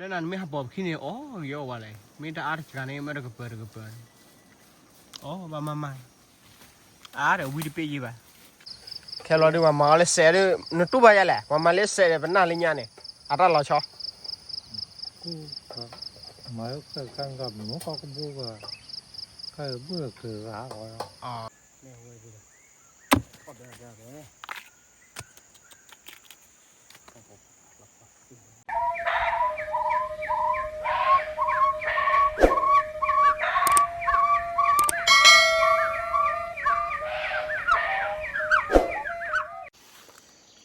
လၢနၤနမ့ၢ်ဟးပိာ်ပခံန့ၣ် အီၣ်ဂ့ၤအီၣ်ဝါလဲၣ်, မ့ၢ်တအါတစှၤန့ၣ် မ့ၢ်တကပၢၤတကပၢၤန့ၣ်, အီၣ်ဘၣ်မၤမၤ, အါဒီးဝံတပ့ၢ်ယံၤဘၣ်. ခဲလီၤဒုး ပှၤမၤအီၤလၢစဲးဒုး နတူၢ်ဘၣ်ယဲလဲၣ်, ပှၤမၤလၢစဲးဒီး ပနၢ်လၢညါန့ၣ် အတၢ်လီၤဆီ မၤကကဘိဘၣ်, ကဘုၣ်ကဂၤအီၤ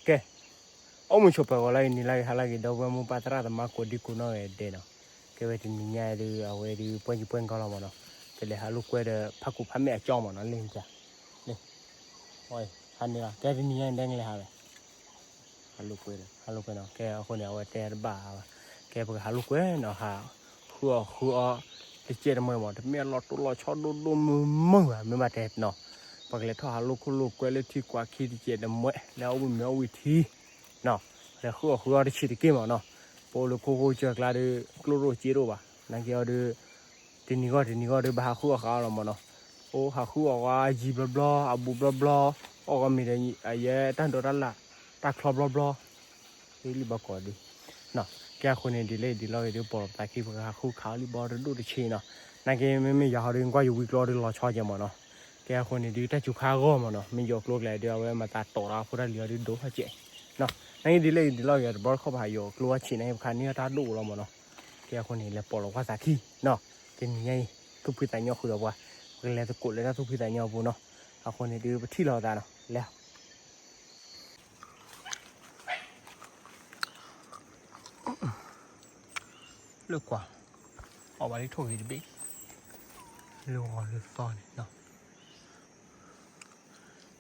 ကဲ, အိၣ်မုာ်ဆိးပၢၤဂီၤလၢအံၤ နံၤလၢအံၤ ဟါလၢအံၤ ဒီပုၢ်ဝဲၢ်မိၢ်ပၢ်သရၣ်သမါ ကိးဒံကိးနီၢ်ဂၤဒဲးနီၤ, ကဲဝဲတနံၤညါဒုး အဝဲဒုး ပှဲၤကံပှဲၤကီလီၤမးနီၤ, ကလဲၤဟးလိာ်ကွဲဒီး ဖးကူဖးမဲာ်အကၠီမးနီၤ, လ့ၣ်မ့ၢ်က, ဟါန့ၣ်လီၤ, ကဲတနံၤညါအံၤ ဒဲကလဲၤဟးဝဲ ဟးလိာ်ကွဲနီၤ, ကဲအဃိန့ၣ် အဝဲတဲတဘၣ်ဘၣ်, ကဲပကဟးလိာ်ကွဲနီၤ, ဟးဃုအီၣ်ဃုအီ တစဲးတမှဲမး, တမ့ၢ်အလီၤတိၢ်လီၤဆီဒိၣ်ဒိၣ်မုၢ်မုၢ်ဘၣ်, မ့ၢ်ဘၣ်တဲနီၤ, ပကလဲၤထီၣ်ဟးလိာ်ခိၣ်လိာ်ကွဲလၢထံကွၢ်ခံတစဲးတမှဲ, လၢအအိၣ်မ့ၤမ့ၤအီၣ်ဝံၤထံ နီၤ, လဲၤဃုအီၣ်ဃုအီတဆံးတက့ၢ်မးနီၤ, ပအိၣ်လၢခိခိၣ်ကၢၢ်ကျါဒီး ကျိၣ်ရိၣ်စ့ရိၣ်ဘၣ်, နာ်က့အီၤဒီး တနံၤဂီၢ်တနံၤဂီၢ်ဒီး ဘၣ်ဟးဃုအီၣ်ဃုအီလီၤမးနီၤ, အိၣ်ဟးဃုအီၣ်ဃုအီယံၤဘျီဘျီ, အဘူးဘျီဘျီ, အီၣ်ဃီမ့ၤဒီး အယဲတၢ်ဒိးတၢ်လၣ် တၢ်ချီဘျီဘျီ, လံဘၣ်ကိးဒုး, ကဲအဃိန့ၣ် ဒ်လဲၣ်ဒ်လဲၣ်ဂ့ၤဒီး ပလီၢ်ပသးခံ ပကဟးဃုခးအီၤလံဘီတဒိၣ်တဆံးနီၤ, နာ်က့မ့မ့ၢ်ယၤဟီဒီး ကွၢ်ယဝံကျိအီၤဒီးလီၤဆီကဲမးနီၤ, ကဲအဃိန့ၣ်ဒုး တၢ်စူၤခါဂီၢ်မးနီၤ, မ့ၢ်ယိၤကျိကျဲဒုး အဝဲမၤသးတီၢ်ဒီးအဖိတၢ်လံၤအီၤဒုးဒိၣ်ထီၣ်ကဲး နီၤ, နာ်က့ဒ်လဲၣ်ဒ်လဲၣ်ဂ့ၤ တဘျီတခီၣ်ဘၣ်ယိၤကျိအီၤဆံး နာ်က့ပခးန့ၢ်တၢ်ဒိၣ်လီၤမးနီၤ, ကဲအဃိန့ၣ် လဲၤပိာ်လီၤကွၢ်သးခံ နီၤ, တနံၤညါအံၤ သူၣ်ဖှံသးညီဃုာ်ဒီးပှၤ, ပကလဲၤသကိးလၢတၢ်သူၣ်ဖှံသးညီအပူၤနီၤ, အဃိန့ၣ်ဒုး ပထံၣ်လိာ်သးနီၤ, လဲၤ လၢကွၢ်, အီၣ်ဘၣ်လၢထိၣ်ဂ့ၤတဘ့ၣ်, လၢဂီၤလၢသီန့ၣ်နီၤ,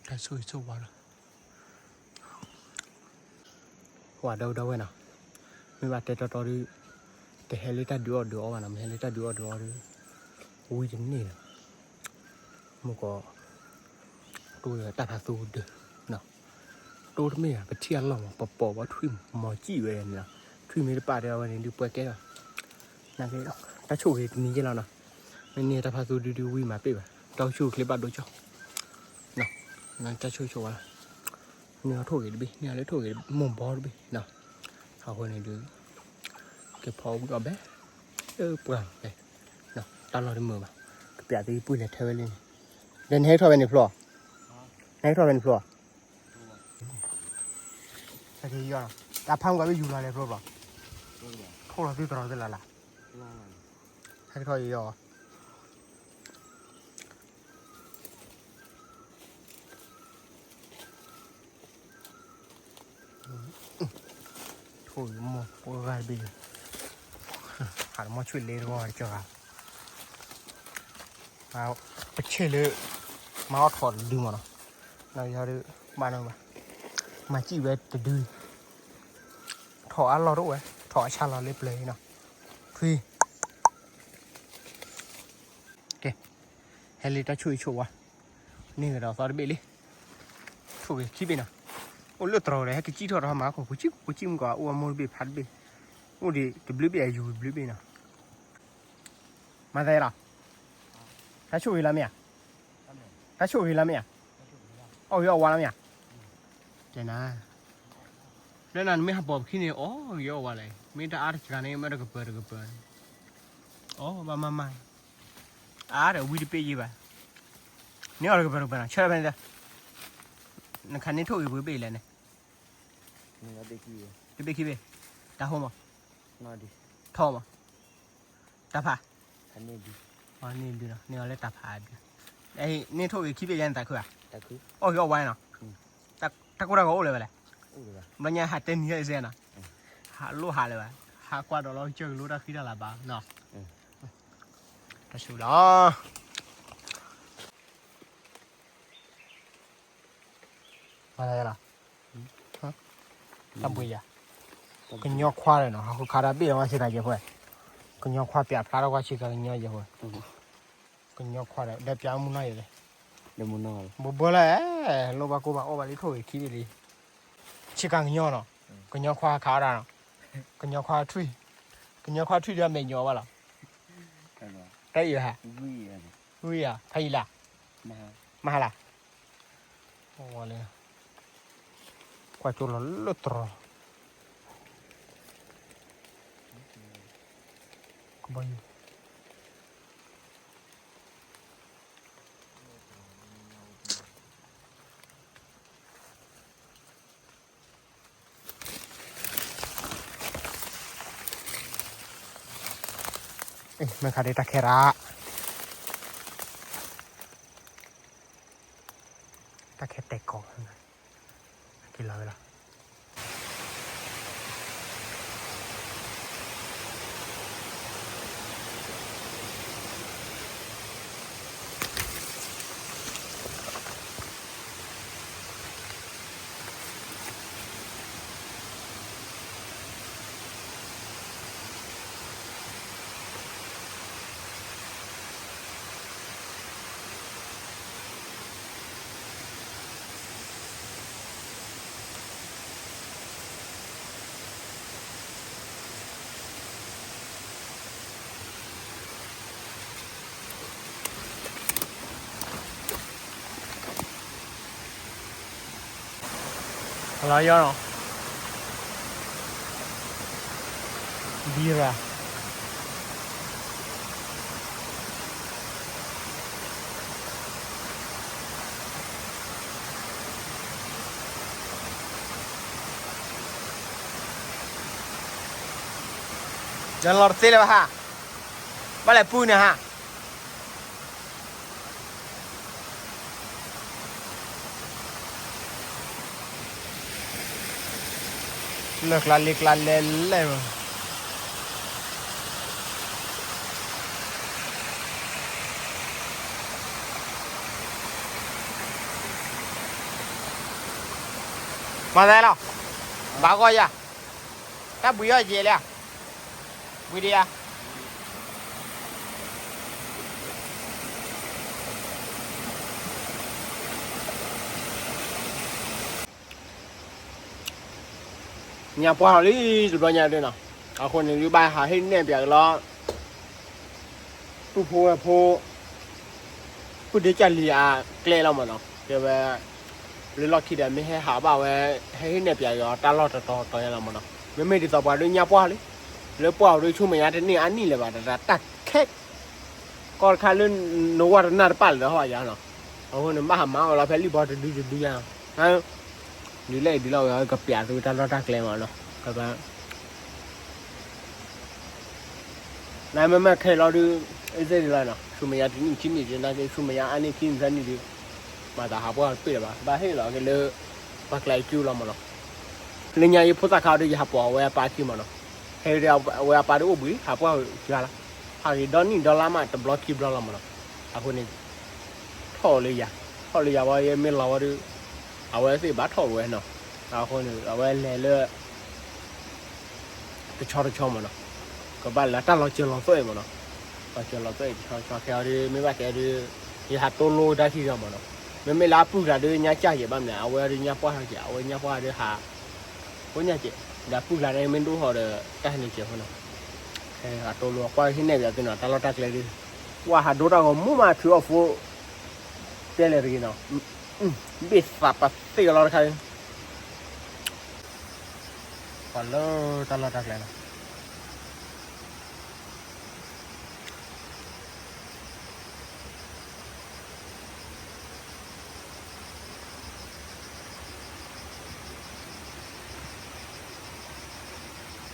တၢ်ဆိၣ်ဂ့ၤဆိၣ်ဝါလီၤ, ဝါဒီဝဲဒီဝဲနီၤ, မ့ၢ်ဘၣ်တဲတီတီဒီး, တဟဲလၢတၢ်ဒုးအီၣ်ဒုးအီဘၣ်နီၤ, မ့ၢ်ဟဲလၢတၢ်ဒုးအီၣ်ဒုးအီဒီး, ဝံတန့ၢ်လီၤ, မုၢ်ကီး တိၢ်တၢ်ဖးသူဒုး, တိၢ်တမ့ၢ်ဘၣ် ပထံၣ်အလီၢ်မး ပပိာ်ဘၣ်ထွံၣ်မီၤစံၣ်ဝဲန့ၣ်လီၤ, ထွံၣ်မ့ၢ်တပာ်တဲအီၤဝဲန့ၣ် ဒုးပှဲၤကဲလီၤ, နာ်က့ တၢ်ဆိၣ်ဂ့ၤတနံၤယဲလီၤနီၤ, မ့ၢ်န့ၢ်တၢ်ဖးသူဒုးဒုးဝံမၤပ့ၢ်ဘၣ်, တၢ်အိၣ်ဆူၣ်အိၣ်ချ့ဘၣ်ဒိကၠီ, တၢ်ဆိၣ်ဂ့ၤဆိၣ်ဝါလီၤ, န့ၢ်အီၤထိၣ်ဂ့ၤတဘ့ၣ် န့ၢ်အီၤလၢထိၣ်ဂ့ၤမိၢ်ဘီတဘ့ၣ်နီၤ, အဃိန့ၣ်ဒုး ကဖီဝံၤအီၣ်ဘဲ, လၢပှၢ်ဘဲ, တၢ်လီၢ်တမုာ်ဘၣ်, ကပျးသုပုၢ်လဲၤထဲဝဲလံန့ၣ်, ဒီးနဟဲထီၣ်ဖဲန့ၣ်ဖျိ, နဟဲထီၣ်ဖဲန့ၣ်ဖျိ, တၢ်ဖးမုၢ်ကီးဘၣ်ယူၤလီၤလဲၤဖျိဘၣ်, ထိၣ်လီၤသုတရီၤသုလၢ်လၢ်, ဟဲကထီၣ်ယီၤ ထိၣ်မိၢ်ဖိဂၤတဘ့ၣ်, ဟးတမီၢ်ဆွံလ့တဂီၢ်တကၢၢ်ဂၤ, ပဆ့ၣ်လၢ မၤအီၣ်ထီၣ်တဒုမးနီၤ, နီၤယီၤဒုး ဘၣ်နီၤဘၣ်, မၤစံၣ်ဝဲတဒု, ထီၣ်အါလီၢ်တအိၣ်ဝဲ, ထီၣ်အဆါလီၤလၢပျၢၤအံၤနီၤ, ထွံၣ် ကဲ, ဟဲလံတၢ်ဆိၣ်ဂ့ၤဆိၣ်ဝါ, န့ၢ်ကဒီးသီတဘ့ၣ်လံ, ဆိၣ်ဂ့ၤခံဘ့ၣ်နီၤ, အိၣ်လၢတရီၤဒီး ဟဲကစံၣ်ထီၣ်တၢ်မၤခိၣ် ပူၤကံၣ်ပူၤကံၣ်မုၢ်ကီး အိၣ်အမိၢ်တဘ့ၣ်ဖးတဘ့ၣ်, အိၣ်ဒံးတဘျုးဘ့ၣ်အယူၤတဘျုးဘ့ၣ်နီၤ, မၤသးယဲလီၤ, တၢ်ဆိၣ်ဂ့ၤလီၤမ့ၢ်ဧါ, တၢ်ဆိၣ်ဂ့ၤလီၤမ့ၢ်ဧါ, အီၣ်ဂ့ၤအီၣ်ဝါလီၤမ့ၢ်ဧါ, တဲနၤ လၢနၤနမ့ၢ်ဟးပိာ်ပခံန့ၣ် အီၣ်ဂ့ၤအီၣ်ဝါလဲၣ်, မ့ၢ်တအါတစှၤန့ၣ် မ့ၢ်တကပၢၤတကပၢၤန့ၣ်, အီၣ်ဘၣ်မၤမၤ, အါဒီးဝံတပ့ၢ်ယံၤဘၣ်, န့ၢ်အီၤတကပၢၤတကပၢၤနီၤ, ဆၢဖဲန့ၣ်ဒီး, နခးန့ၢ်ထိၣ်ဂ့ၤပှဲၤဘ့ၣ်လဲၣ်န့ၣ်, တဘ့ၣ်ခံဘ့ၣ်, တၢ်ဟိမး, ထီမး, တၢ်ဖး န့ၢ်ဒု, န့ၢ်ဒုနီၤ, န့ၢ်အီၤလၢတၢ်ဖးဒု, န့ၢ်ထိၣ်ဂ့ၤခံဘ့ၣ်ယါန့ၣ်သးခုဧါ, အီၣ်ဂ့ၤအီၣ်ဝါနီၤ, တၢ်ကိၢ်တၢ်ဂီၤအိၣ်လၢၤဘၣ်လဲၣ်, ဘျီညါဟးတဲနံၤဟဲအံၤစဲနီၤ, ဟးလိၣ်ဟးလၢၤဘၣ်, ဟးကွၢ်ဒီးလီၤကစၢၢ်ကလိတၢ်ဃံတၢ်လၤဘၣ်နီၤ, တၢ်ဆူၣ်လီၤ မၤသးယဲလီၤ, တၢ်ဘှံးယၤ, ကညီခွါဒီးနီၤ ဟးဃုခးတၢ်ဘ့ၣ်လီၤဝဲဆ့ကၤယဲၢ်ဖဲ, ကညီခွါပျးဖျါထီၣ်ကွၢ်ဆ့ကၤကညီယဲၢ်ဖဲ, ကညီခွါဒီး ဒီးပျးမုၢ်နီၢ်ယဲၢ်လဲၣ်, ဘိးဘၢလၢ, လိၣ်ဘၣ်ကိၢ်ဘၣ်အီၣ်ဘၣ်လံထိၣ်ဂ့ၤခံဘ့ၣ်လံ, ဆ့ကၤကညီနီၤ, ကညီခွါခးအီၣ်တၢ်နီၤ, ကညီခွါထွံၣ်, ကညီခီထွံၣ်ဒုးအမဲာ်ညိးဘၣ်လီၤ. တၢ်အံၤဟး, ဝံၤဧါ, ဖးယံာ်လၢ်, မဟါလၢ်, လၢ, ကွၢ်ကၠိလီၤလၢတြီၤ, ကဘီယူၤ မ့ၢ်ခါဒ်တၢ်ခဲရၣ်, တၢ်ခဲတဲာ်ကီး, က့ၤလီၤဝဲလီၤ. ဟလီယီၢ်နီၤ, ဘံရၤ ယလီၤတသ့လၢၤဘၣ်ဟါ, ဘၣ်လဲၤပူၤန့ၣ်ဟါ, လၢကျါလ့ကျါလဲလဲၣ်, မၤသးလီၤ, ဘၣ်ဂီၢ်ယၤ, တၢ်ဘှံးအီၣ်က့ၤလံ, ဘှံးဒံးယၤ ညါပှၢ်လီၤလံ တဘျီညါဒ်နီၤ, အဃိန့ၣ် ဒုးဘၣ်ဟးဟ့ၣ်နဲၣ်ပၠးက့ၤလီၤ, ပုၢ်ဖိဝဲၢ်ဖိ, ပုၢ်ဒ့ကၢ်လံၤအကျဲလီၤမးနီၤ, တဲဝဲ, လၢလီၢ်ခံဒီး မ့ၢ်ဟဲဟးဘၣ်ဝဲ, ဟဲဟ့ၣ်နဲၣ်ပၠးက့ၤအီၤတၢ်လီၢ်တတီၤတီၤညါလီၤမးနီၤ, မ့မ့ၢ်ဒ်သိးပှၤဒုးညါပှၢ်လံ, လၢပှၢ်အီၤဒုးဆူမဲာ်ညါတန့ၢ်အနံၣ်လၢၤဘၣ် တတၢ်ခဲ ကီတခါလၢ နဝဲတနၢ်တပာ်လၢၤဟီယၤနီၤ, အဃိန့ၣ် ဘၣ်ဟးမၤအီၤလီၤဖဲလံၣ်ဘီတဒုတဒုညါ, ဒ်လဲၣ်ဒ်လဲၣ်ဝဲကပျးသုတၢ်လီၢ်တၢ်ကျဲမးနီၤ, ကဘၣ် နမ့မ့ၢ်ခဲလီၤဒုး, အ့ၣ်စ့ဒ်လီၤနီၤ, ဆူမဲာ်ညါတနံၣ်ခံနံၣ်ဒုး နာ်က့ ဆူမဲာ်ညါအါန့ၢ်ခံနံၣ်သၢနံၣ်ဒုး, မၤသးဟးပှၢ်တပ့ၢ်လၢၤဘၣ်, ဘၣ်ဟ့ၣ်လီၤက့ၤလၢ ပှၤကျဲအကၠူလီၤမးနီၤ, လၢညါယဖိသၣ်ခါဒုး ယဟးပိာ်အဝဲအပၢ်ခံမးနီၤ, ဟဲဒုးအဝဲအပၢ်ဒုးအိၣ်ဘှံး ဟးပှၢ်ယၤလီၤ, ဟးဂ့ၤဒီနံၣ်ဒီလါမး တဘျီခံဘျီလီၤမးနီၤ, အဃိန့ၣ် ထီၣ်လၢယၤ, ထီၣ်လၢယၤဝဲ ယမ့ၢ်လီၤဝဲဒုး, အဝဲသ့ၣ်ဘၣ်ထီၣ်ဝဲနီၤ, အဃိန့ၣ် အဝဲလဲၤလၢ တဆီတဆီမးနီၤ, ကဘၣ်လၢတၢ်လီၤစၢၤလီၤသွဲၣ်အံၤမးနီၤ, လီၤစၢၤလီၤသွဲၣ်အံၤ တဆီတဆီခဲအံၤဒုး မ့ၢ်ဘၣ်တဲဒုး, ယဟးတိလိတၢ်ထံၣ်ဒီးမးနီၤ, မ့မ့ၢ်လၢအပုၢ်တဂၤဒုး ညါကၢ်ကဲဘၣ်မနုၤ အဝဲဒုးညါပှၢ်ထီၣ်ကဲ အဝဲညါပှၢ်ဒုးဟး, ဃိညါကဲ, ဒီးပုၢ်တဂၤန့ၣ်မ့ၢ်ဒိၣ်ထီၣ်ဒီး တၢ်ဟဲန့ၣ်ကဲဖိနီၤ, ဟဲဟးတိလိကွၢ်ဟ့ၣ်နဲၣ်ပၠးသုနီၤ တၢ်လီၢ်တၢ်ကျဲဒုး, ဝဲဟးဒိတၢ်ဂီၤမူမးထုးအီၣ်ဖိ တဲလဲၣ်တဂ့ၤနီၤ, ဘ့ၣ်သးပသ့ၣ်အလီၢ်တခါ, ပှၤလၢတၢ်လီၢ်တၢ်ကျဲလီၤ.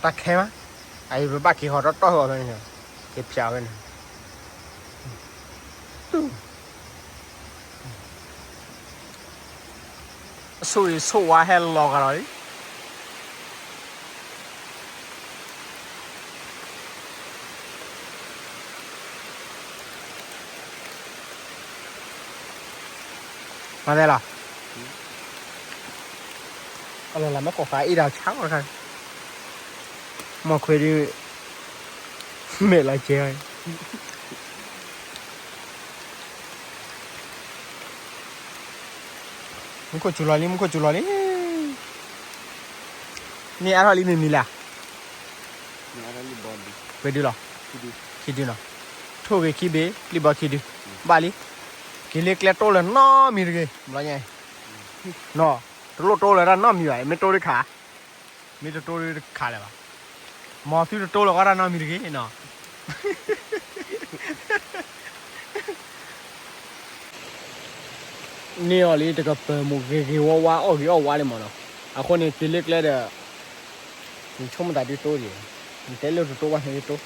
တၢ်ခဲမး, အအံၤပဘၣ်က့ၤဟီထီၣ်တီၢ်ဟီဖဲန့ၣ်, က့ၤဖျးဖဲန့ၣ်, အဆိၣ်အံၤဆိၣ်ဝါဟဲလီၤကဒီးလံ. မၤသးလီၤ. အလီၤလၢမ့ၢ်ကိးခါအံၤဒီးဆါအီၤတခါ, မီၢ်ခွဲဒုး မဲာ်လီၤကဲဝဲ. မူခိၣ်စူၤလီၤလံ မူခိၣ်စူၤလီၤလံ. န့ၢ်အါထီၣ်လံမ့ၢ်မံၤလၢ်. ပှဲၤဒုလီၤ, ခံဒုနီၤ, ထိၣ်ဂ့ၤခံဘ့ၣ် လံၣ်ဘီခံဒု, ဘၣ်လံ, က့ၤလ့ကျဲတိလၢနီတမံၤတဂ့ၤ, ဘျီညါ, နီၤ, တလိၣ်တိလၢတၢ်နီတမံၤဘၣ်, မ့ၢ်တိတခါ, မ့ၢ်တတိတခါလၢၤဘၣ်, မ်သုတတိလၢၤဝဲတၢ်နီတမံၤတဂ့ၤနီၤ န့ၢ်အီၤလံ တကပၤမိၢ်ဂ့ၤဂ့ၤဝါဝါ အီၣ်ဂ့ၤအီၣ်ဝါလံမးနီၤ, အဃိန့ၣ် က့ၤလ့ကျဲဒီး နဆိကမိၣ်သးဒ်တိဒံး, နတဲလၢတတိဘၣ်န့ၣ်တတိ,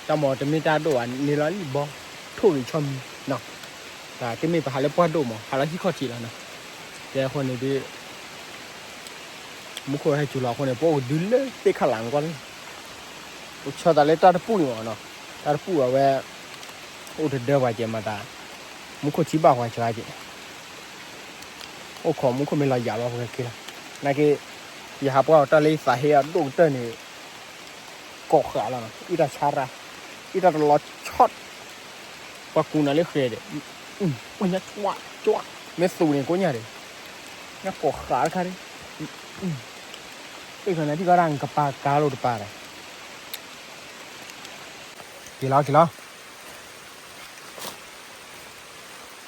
တၢ်မၤတမ့ၢ်တၢ်ဒိၣ်ဘၣ် န့ၣ်လီၤလံဘီ, ထိၣ်ဂ့ၤဆီမံၤနီၤ, တၢ်တမ့ၢ်ပဟးလၢပှၢ်ဒိၣ်မး ဟးလီၤဟံၣ်ခီၣ်ထံးလီၤနီၤ, ကဲအဃိန့ၣ်ဒ် မူခိၣ်ဟဲစူၤလီၤအဃိန့ၣ် ပအိၣ်ကဒုလၢသ့ၣ်ခါလၢ်နကွၢ်လၢ ပဆၢသးလၢတၢ်တပူၤန့ၣ်မးနီၤ, တၢ်တပူၤအဝဲ အိၣ်တဒၢပှၤကဲမၤသး, မူခိၣ်ထံဘၣ်ပှၤစှၤကဲ, အိၣ်ခိးမူခိၣ်မ့ၢ်လီၤယၤလီၤပကက့ၤလီၤ, နာ်က့, ယဟးပှၢ်အီၤတၢ်လၢယသးဟ့အဒိၣ်ကတၢၢ်န့ၣ် ကိးဃာ်လီၤနီၤ, အံၣ်တၢ်ဆါရၣ်, အံၣ်တၢ်တလီၤဆီၣ်, ပှၤကူးနၤလၢဃဲၤဒီး, ပှၤညါကွၢ်ကွၢ်, မ့ၢ်သူးန့ၣ်ကိးညါဒီး, ညါကိးဃာ်တခါဒီး, ပ့ၢ်ခီနၤထံၣ်ကီၢ်ဒၣ်ကပၤကါလိာ်တပၤဒီး, က့ၤလီၤက့ၤလီၤ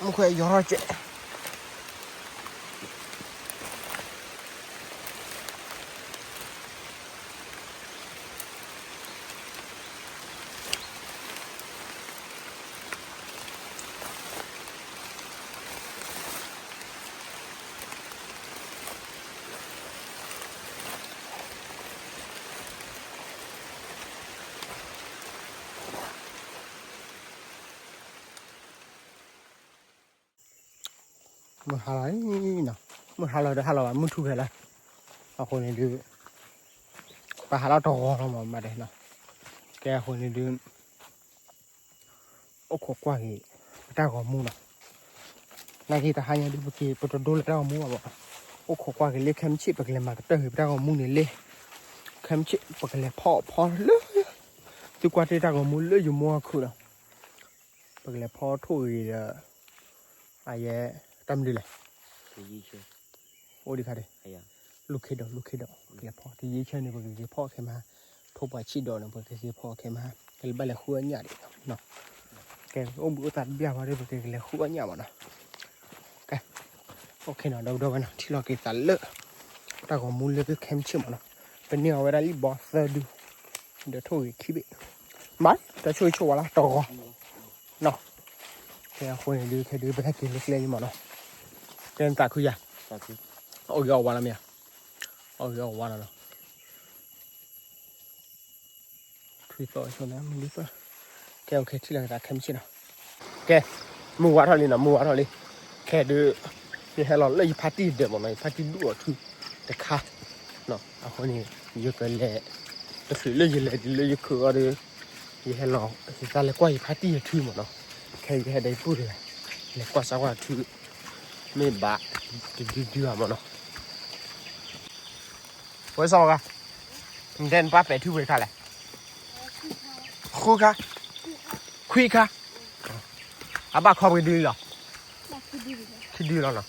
မူခိၣ်ယီၤထီၣ်ကဲး မုၢ်ဟါလီၤနီၤ, မုၢ်ဟါလီၤဒီးဟါလီၤဘၣ် မုၢ်ထူၣ်ဖဲလၢ, အဃိန့ၣ်ဒုး ပဟးလီၤတဂီၤလီၤမး မးဒဲးနီၤ, ကဲအဃိန့ၣ်ဒုး အိၣ်ခိးကွၢ်က့ၤ ပတၢ်ဂီၤမူနီၤ, နာ်က့တဟါညါဒုး ပက့ၤ ပတဒိလၢတၢ်ဂီၤမူဘၣ်မး, အိၣ်ခိးကွၢ်က့ၤလၢခဲမုၢ်ဆ့ၣ် ပကလဲၤမၤကတၢၢ်က့ၤပတၢ်ဂီၤမူန့ၣ်လံ, ခဲမုၢ်ဆ့ၣ် ပကလဲၤဖီအီၣ်ဖီလၢ သုကွၢ်တ့ၢ်တၢ်ဂီၤမူလၢယမိၢ်အခူၣ်နီၤ ပကလဲၤဖီထိၣ်ဂ့ၤဒီး အယဲ တၢ်မနုၤလဲၣ်, အိၣ်ဒံးခါဒံး, လူၢ်ခ့ဒီး လူၢ်ခ့ဒီး ကလဲၤဖီ တယံာ်ဆၢန့ၣ် ပကက့ၤဖီခဲမး, ထိၣ်ပှၤဆံးဒီးန့ၣ် ပကက့ၤဖီခဲမး, ကလဲၤဘၣ်လဲၤဃုအီၣ်ညၣ်ဒံး, ကဲ အိၣ်ဘှံးအိၣ်သါတဘျၣ်ဘၣ်ဒီး ပကကလဲၤဃုအီၣ်ညၣ်မးနီၤ, ကဲ အိၣ်ခ့နီၤ ဒီပုၢ်ဒီဝဲၢ်နီၤ ထံၣ်လီၤက့ၤသးလၢ တၢ်ဂီၤမူလၢခဲမုၢ်ဆ့ၣ်မးနီၤ, ပန့ၢ်အီၤဝဲဒၣ်လံၣ်ဘီသၢဒု ဒီးထိၣ်ဂ့ၤခံဘ့ၣ်, မၤ တၢ်ဆိၣ်ဂ့ၤဆိၣ်ဝါလၢတဂီၤ နီၤ, ကဲအဃိန့ၣ်ဒုး ခဲဒုး ပဟဲက့ၤလၢကျဲလံမးနီၤ, ကဲနသးခုယၤ, အီၣ်ဂ့ၤအီၣ်ဝါလီၤမ့ၢ်ဧါ, အီၣ်ဂ့ၤအီၣ်ဝါလီၤနီၤ, ထွံၣ်သီၣ်ဆိန့ၣ် မုၢ်လံပၢၢ်, ကဲ အိၣ်ခ့ ထံၣ်လီၤက့ၤသးခဲမုၢ်ဆ့ၣ်နီၤ, ကဲ မုၢ်ဝါထီၣ်လံနီၤ မုၢ်ဝါထီၣ်လံ, ခဲဒုး ယဟဲလီၤလၢယဖါတံၢ်ဒၢးမးနီၤ ယဖါတံၢ်ဒူၣ်အီၤထွံၣ်တခါ, အဃိန့ၣ် ယကလဲၤ တချုးလၢယလဲၤတုၤလၢယခုးအီၤဒီး ယဟဲလီၤ ယသးလဲၤကွၢ်ယဖါတံၢ်ယထွံၣ်မးနီၤ, ခဲယဟဲဒီးယပုၢ်တဂၤ လဲၤကွၢ်စၢ်ကွၢ်ထွံၣ် မ့ၢ်ဘၣ် တဒုဒုဧါမးနီၤ ဝဲစီၤမဂၤ, နတဲနပၢ်ပဲာ်ထွံၣ်ပှဲၤခါလဲၣ်, ဃုခါ, ခွံခါ, အဘၣ်ခီပှဲၤဒုလီၤ, ခံဒုလီၤနီၤ,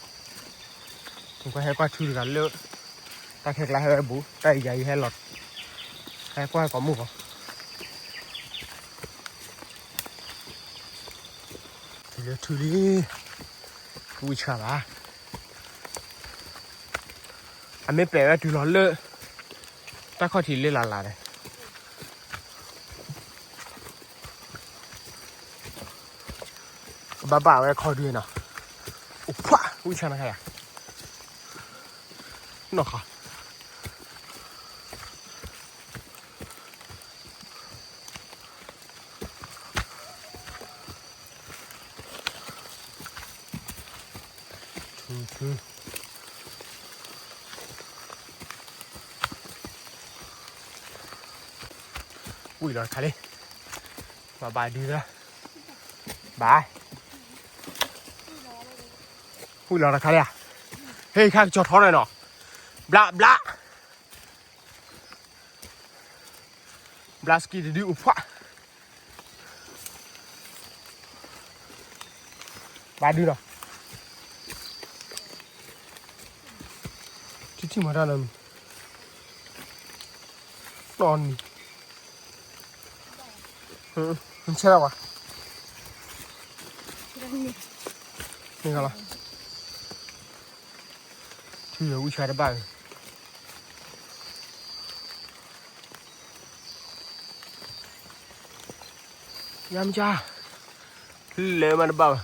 နကွၢ်ဟဲကွၢ်ထွံၣ်တဂၤလၢ တၢ်ခဲကျါဟဲဝဲဘူး တၢ်အံၤယၤယဟဲလီၤ, ဟဲကွၢ်ကိးမုၢ်ဂီၤ တုၤလၢထူလံ, ဝံၢ်ဆှၣ်ဘၣ်, အမ့ၢ်ပဲာ်ဝဲတုၤလီၤလၢ တၢ်ခီၣ်ထံးလၢလၢ်လၢ်န့ၣ်, ကဘၣ်ဘၣ်ဝဲခီဒုနီၤ, အိၣ်ဖှၣ် ဝံၢ်ဆှၣ်နခါယၤ, နီၢ်ခါ ထူထူ, ဝံၣ်လီၤတခါလံ, ဘၣ်ဘၣ်ဒုသၢ, ဘၣ်, ဝံၣ်လီၤတခါလံဧါ, ဟဲခါကစီၤထီန့ၣ်နီၤ, ဘျးဘျး ဘျးစကံတဒုအိၣ်ဖှၣ်, ဘၣ်ဒုနီၤ, ထံထံမၤတၢ်နီၤ, နီၢ်နံၤ, ဆဲးလီၤကွၢ်, န့ၣ်လီၤ, ထံၣ်ဝံၣ်ဆါတဘၣ်ဝဲ, ယါမကါ, လဲၤမးတဘၣ်ဝဲ,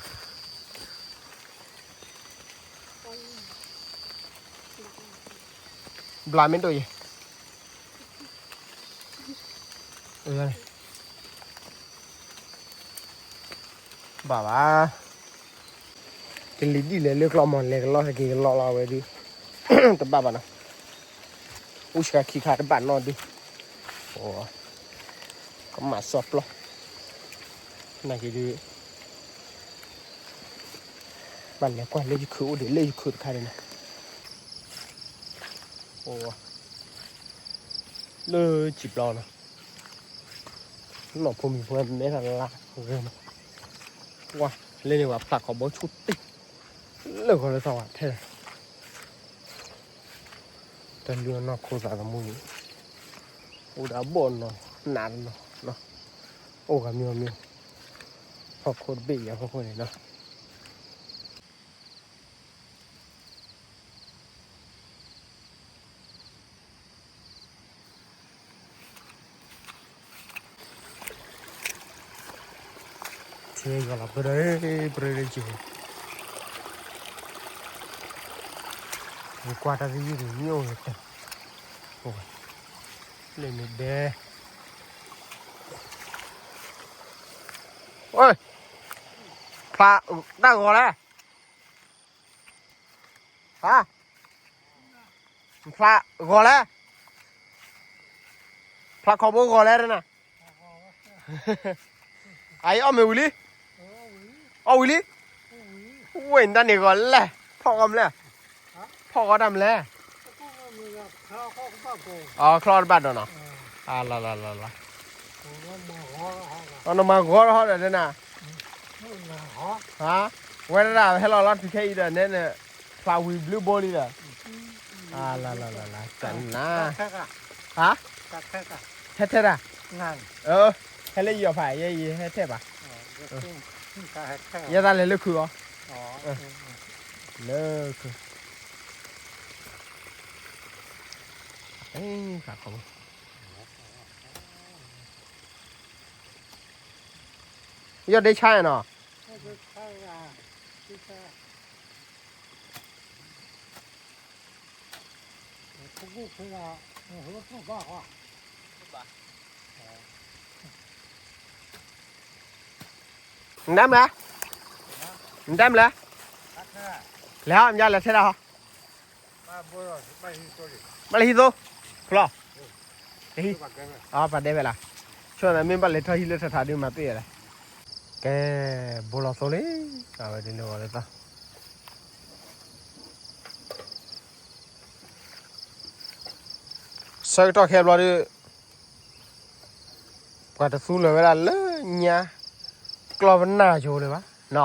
ဘျးမ့ၢ်ဒိၣ်ယဲၢ် ဘၣ်ဘၣ်, ကလံၤဒ်လဲၣ်လၢကျီမီၤ လဲၤကလီၢ်ဟဲက့ၤကလီၢ်လီၤဝဲဒုး, တဘၣ်ဘၣ်နီၤ, အူဆှးခံခါတဘၣ်နီၢ်ဒုး, ကမၤစီပျီ, နာ်က့ဒုး, ဘၣ်လဲၤကွၢ်လၢယခုးအိၣ်ဒံး လၢယခုးတခါန့ၣ်နီၤ, လၢစံာ်ပျီနီၤ, နီၢ်ဖိမံၤဖိမဲထီၣ်လၢဂ့ၤမး, ဝါ, လၢန့ၣ်ဝဲဖျးခီဘိဆူၣ်တံၢ်, လၢဂီၤလၢသီဝဲထဲ တၢ်လုၢ်အနီၢ်ခိသးသမူန့ၣ်, အိၣ်ဒီးအဘီၣ်နီၤ နးတနီၤ, အိၣ်ဂၤမံၤဂၤမံၤ, ဟီၣ်ခိၣ်တဘ့ၣ်အံၤအဖီခိၣ်န့ၣ်နီၤ. ဆဲးယီၤလီၤပရၢ ပရၢလၢက့ၤ, ယကွၢ်တၢ်သယုၢ်န့ၣ် မ့ၢ်အိၣ်ဂ့ၤတၢ်, လၢန့ၣ်ဒဲး, ဖျါတၢ်ဂီၤလဲၣ် ဟါ, ဖျါဂီၤလဲၣ်, ဖျါခီဘိဂီၤလဲၣ်တနၤ, အအံၤအီၣ်မ့ၢ်ဝံၤလံ, အီၣ်ဝံၤလံ, ဝ့ၢ်နတၢ်န့ၣ်ဂီၤလဲၣ်, ဖီၣ်ဂီၤမလဲၣ်, ဖီၣ်ဂီၤတၢ်မလဲၣ်, အချီတဘၣ်ဒီးနီၤ, လီၤလီၤလီၤလီၤ, နမၤဂီၤထီၣ်ဒီးတနၤ, ဝဲဒၣ်ဟဲလီၤလီၤတုၤခဲအံၤဒီးနဲန့ၣ်, ဖျါဝံၤဘျုးဘိလံဒီး, လီၤလီၤလီၤလီၤ, တနၤ, ဟါ, ဟဲထဲတၢ်, ဟဲလၢယီၤဖး ယဲယဟဲထဲဘၣ်, ယဲသးလဲၤလၢခုးအီၤ, လၢခုး, ဖးခီဘိ ယီၢ်ဒ့ဆါနီၤ, နတၢ်မလဲၣ်, နတၢ်မလဲၣ်, လဲၤဟီၣ်မလဲၣ်ထဲဒၣ်ဟီ ဘၣ်လဲၤဟံးသိ, ဖျီ, ပှၤဒဲဖဲလၢ, ဆိမ့ၢ်ဘၣ်လဲၤထီၣ်ဟံၣ်လၢထးထးဒုးမၤပ့ၢ်လဲၣ်, ကဲ, ဘိလီၤသိလံ, အဝဲဒ်န့ၣ်ဂီၤလၢသီ ဆၢကတီၢ်ခဲဘျီဒုး, ပှၤတသူလၢာ်ဝဲဒၣ်လၢညါ, ကျီပနၢ်ယိၤလၢၤဘၣ်, နီၤ,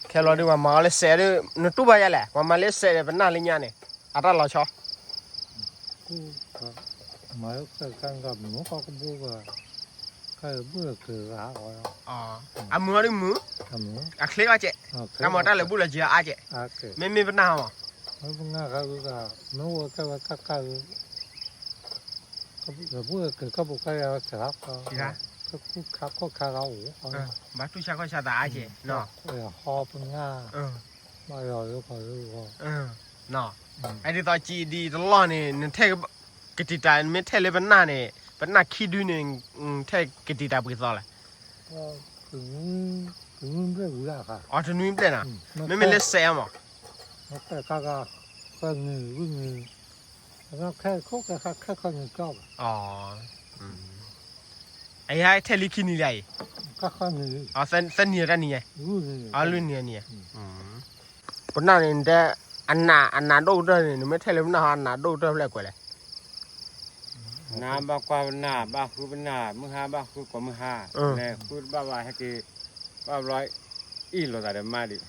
ခဲဘျီဒုး ပှၤမၤအီၤလၢစဲးဒုး နတူၢ်ဘၣ်ယါလဲၣ်, ပှၤမၤလၢစဲးဒီးပနၢ်လၢညါန့ၣ်, အတၢ်လီၤဆီ မၤလၢကဘိ, အမုာ်အီၤဒုးမုာ်, အချ့အီၣ်ကဲး, တၢ်မၤတၢ်လၢဘူၣ်လၢကၠံအါကဲး, မ့မ့ၢ်ပနၢ်ဟီမး, မ့ၢ်ဝဲကဲဝဲကါကါ, ဘူၣ်လၢကၠံကဘိကါယါဝဲကဲးလီၤ, ခါခိၣ်ခါဂၤအိၣ်, ဘၣ်တူၢ်ဆါခီၣ်ဆါသးအါကဲး, ဟီပနၢ်, ဘၣ်ယီၤလၢပှၤလၢဂီၤ အဲဒ်သိးကံဒ်တလီၢ်န့ၣ် နထဲကတံာ်တာ် နမ့ၢ်ထဲလၢပနၢ်န့ၣ် ပနၢ်ခံဒုန့ၣ် ထဲကတံာ်တာ်ပှဲၤသီလဲၣ်, တနွံဘျဲၣ်ဝံၤလၢ်, အတနွံဘျဲၣ်နီၤ, မ့မ့ၢ်လၢစဲးအါမး, ခဲခဲနံၤဝံၤနံၤ, အယါထဲလံခံနံၤလံအံၤ, သၢနံၤအတၢ်နံၤညါ, လွံၢ်နံၤအနံၤညါ, ပနၢ်န့ၣ်တဲ, အနး အနးဒိၣ်ကတၢၢ်န့ၣ် နမ့ၢ်ထဲလၢပနၢ်ဟီ အနးဒိၣ်ကတၢၢ်ဖျဲၣ်ကွဲးလဲၣ်, နဘၣ်ကွၢ်ပနၢ် ဘၣ်ဃုပနၢ် မုၢ်ဟါဘၣ်ဃုကိးမုၢ်ဟါ, လဲၤဃုတဘၣ်ဘၣ်ဟဲက့ၤ, ဘၣ်ဘျီ, အ့ၣ်လိာ်သးဒီးမါဒံး,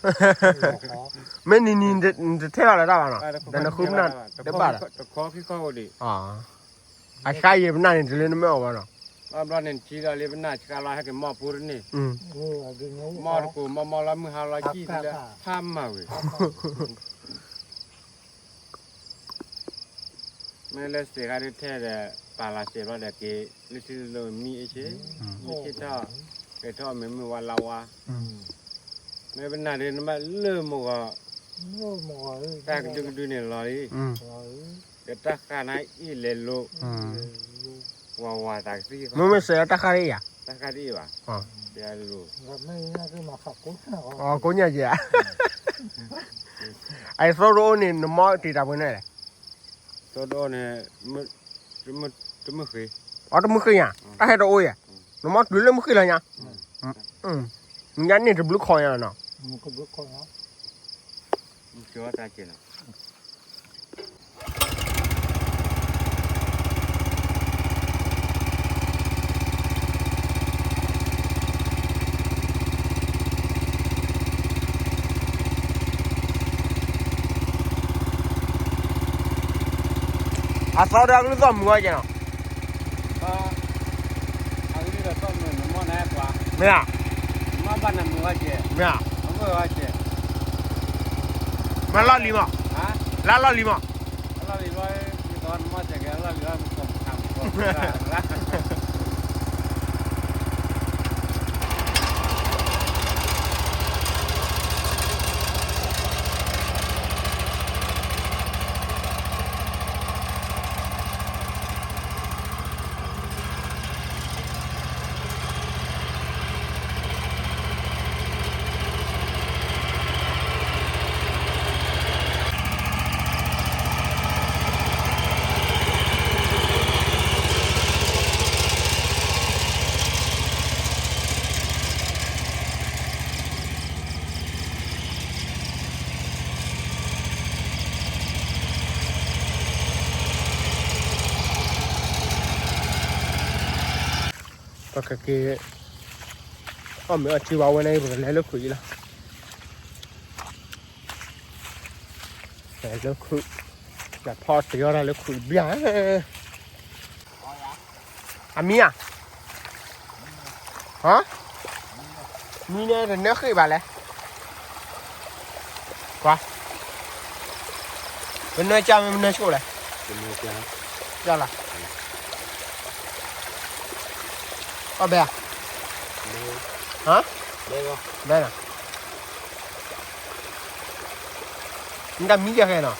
မ့ၢ်နံၤနံၤနတထဲအီၤလၢၤတၢ်ဘၣ်နီၤ, ဒီးနဃုပနၢ်တဘၣ်ဒီး, တခီခံခီဧိၤဒံး, အဆါယံၤပနၢ်န့ၣ် တုၤလၢနမ့ၢ်အီၣ်ဘၣ်နီၤ, ဘျီန့ၣ်ထံလီၤလံပနၢ်ဆါလီၤ ဟဲက့ၤမီၢ်ပူၤတန့ၢ်, မီၢ်တကိး မီၢ်မီၢ်လီၤမုၢ်ဟါလီၤကံၣ်လၢ ဖးမၤဝံၤ, မ့ၢ်လၢစ့ၢ်ကီးဒုးထဲဒီး ပာ်လီၤစ့ၢ်ဘျီဒီးက့ၤ လၢထံလၢမံအ့ၣ်ဆ့, မ့ၢ်ဆ့ထီၣ် က့ၤထီၣ်မ့ၢ်မုၢ်ဝါလါဝါ, မ့ၢ်ပနၢ်ဒုးနဘၣ်လၢမုၢ်ဂီၤ, တၢ်ကဒုကဒုန့ၣ်လီၤလံ, ဒီးတၢ်ဃၢ်နၤအ့ၣ်လဲၤလိၤ, ဝၤဝၤသးကသံၣ်, မ့မ့ၢ်စဲးတၢ်ဃၢ်တအ့ၣ်ဧါ, တၢ်ဃၢ်တအ့ၣ်ဘၣ်, ကိးညၣ်က့ၤဧါ, အသိတအိၣ်န့ၣ် နမီၢ်တ့ၢ်တၢ်ပှဲၤန့ၣ်လဲၣ်, သိတအိၣ်န့ၣ် တမုၢ်ဃ့, အတမုၢ်ဃ့ညါ, တၢ်ဟဲတအိၣ်ဧါ, နမီၢ်တုၤလၢမုၢ်ဃ့လီၤညါ, ညါန့ၣ်တဘျုးခီညါနီၤ, အသီဒီးအကလုၢ်သီၣ်မုာ်ဝဲကဲနီၤ, မ့ၢ်ဧါ, မ့ၢ်ဧါ, မၤလီၢ်လံၤမး, လၢလီၢ်လံၤမး, ပကက့ၤ အီၣ်မ့ၤအီထံဝဲန့ၣ် ပကလဲၤလၢခုးအံၤလီၤ, လဲၤလၢခုး, လဲၤဖီၣ်တ့ၢ်အီၣ်တၢ်လၢခုးတဘျီ, အမံၤဧါ, ဟါ, မံၤန့ၣ်တနၢဃ့ၣ်ဘၣ်လဲၣ်, ကွၢ်, ပနၢကၢ်မ့ၢ်ပနၢဆှိၣ်လဲၣ်, ကၢ်လီၤ, အီၣ်ဘဲဧါ, ဟါ, ဘဲနီၤ, မ့ၢ်တၢ်မံၤယဲၢ်ဃဲနီၤ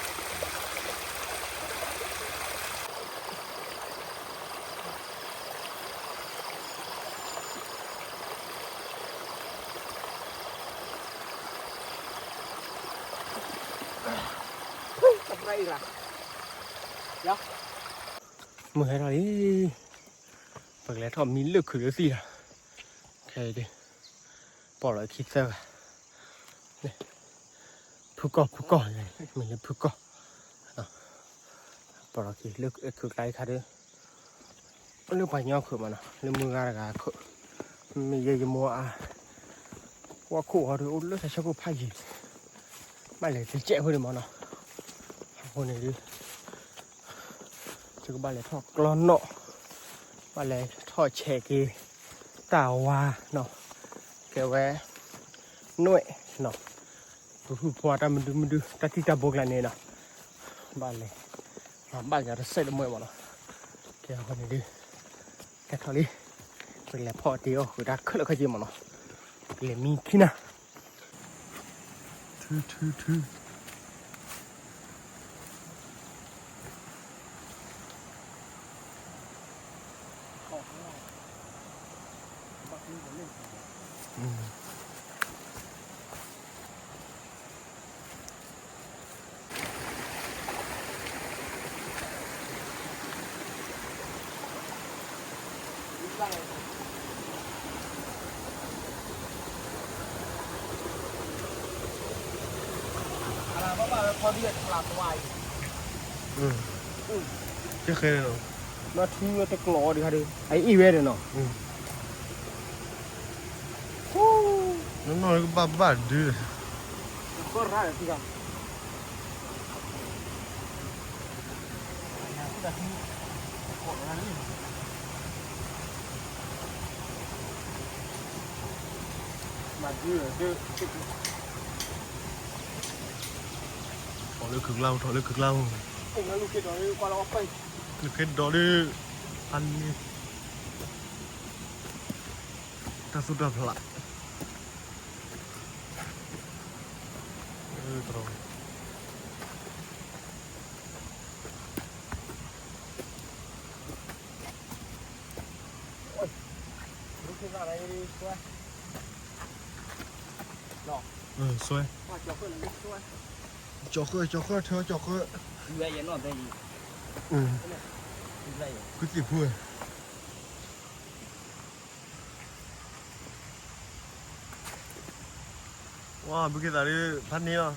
မုၢ်ဟဲထီၣ်လံ, ပကလဲၤထီၣ်မံလၢခုးလၢသံၣ်လီၤ, ခဲအံၤဒုး ပိာ်လီၤခံသၢဂၤ, ဖုကီၢ်ဖုကီၢ်, မ့ၢ်လၢဖုကီၢ်, ပိာ်လီၤခံလၢခုးကျါအံၤခါဒုး လၢပှၤကညီခုးမးနီၤ, လၢမုၢ်ဂၤတဂၤခုး, မ့ၢ်ယဲယမိၢ်အါ, ဟီၣ်ခိၣ်ဟီဒုး အိၣ်လၢတၢ်ဆၢခိၣ်ဖးယံၤ, ဘၣ်လဲၤတကဲးဖိန့ၣ်မးနီၤ, အဃိန့ၣ်ဒုး ယကဘၣ်လဲၤထီၣ်ကျီနီၣ်, ဘၣ်လဲၤထီၣ်ဆဲးက့ၤ တၢ်ဝါနီၤ, ကဲဝဲ နွဲၣ်နီၤ, ပဟုၣ်ဖိတၢ်မဒုမဒု တၢ်ထံၣ်တၢ်ဘိကျါန့ၣ်နီၤ, ဘၣ်လဲၤ, ဘၣ်ကတစဲးတမှဲမးနီၤ, ကဲအဃိန့ၣ်ဒုး ကဲထီၣ်လံ, ပကလဲၤဖီၣ်တ့ၢ်အီၣ်ဃုာ်တၢ်ခဲလၢာ်ခဲဆ့မးနီၤ, ပကလဲၤမံခံနၤ ထူထူထူ ကဲခဲန့ၣ်လီၤ, နီၢ်ထူဝဲတကျိးဒံးခါဒုး အအံၣ်ဝဲဒၣ်နီၤ, နီၢ်နီၢ်ကဘၣ်ဘၣ်ဒုး, ကီၢ်ရၣ်ဒံး ထီၣ်လၢခုးကျါ, ထီၣ်လၢခုးကျါ, လၢခံဒီးဒုး ဖးန့ၢ် တၢ်သူၣ်တၢ်ဖျး ဆွဲ, ကၠီၤဃၢ, ကၠီၤဃၢ, ထၢကၠီၤဃၢ, ကွံသ့ၣ်ဖူ ဝါ ဘုခ့သၣ်ဒုး ဖးန့ၢ်လီၤ,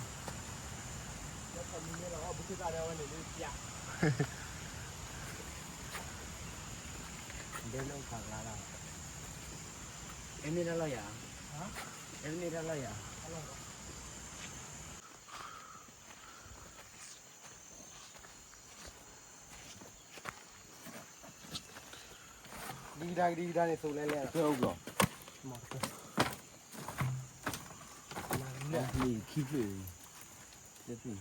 ဒဲလၢခးကျါလီၤ, အဲမ့ၢ်တၢ်လီၢ်ယၤ, အဲမ့ၢ်တၢ်လီၢ်ယၤ. ဒံကဒါကဒံကဒါန့ၣ် သိးလဲလဲၣ်, မ့ၢ်ခံဖျၢၣ်, တဲ, အဆိကတၢၢ်န့ၣ် ပကကျီဘီၣ်ဘၣ်, ဘီ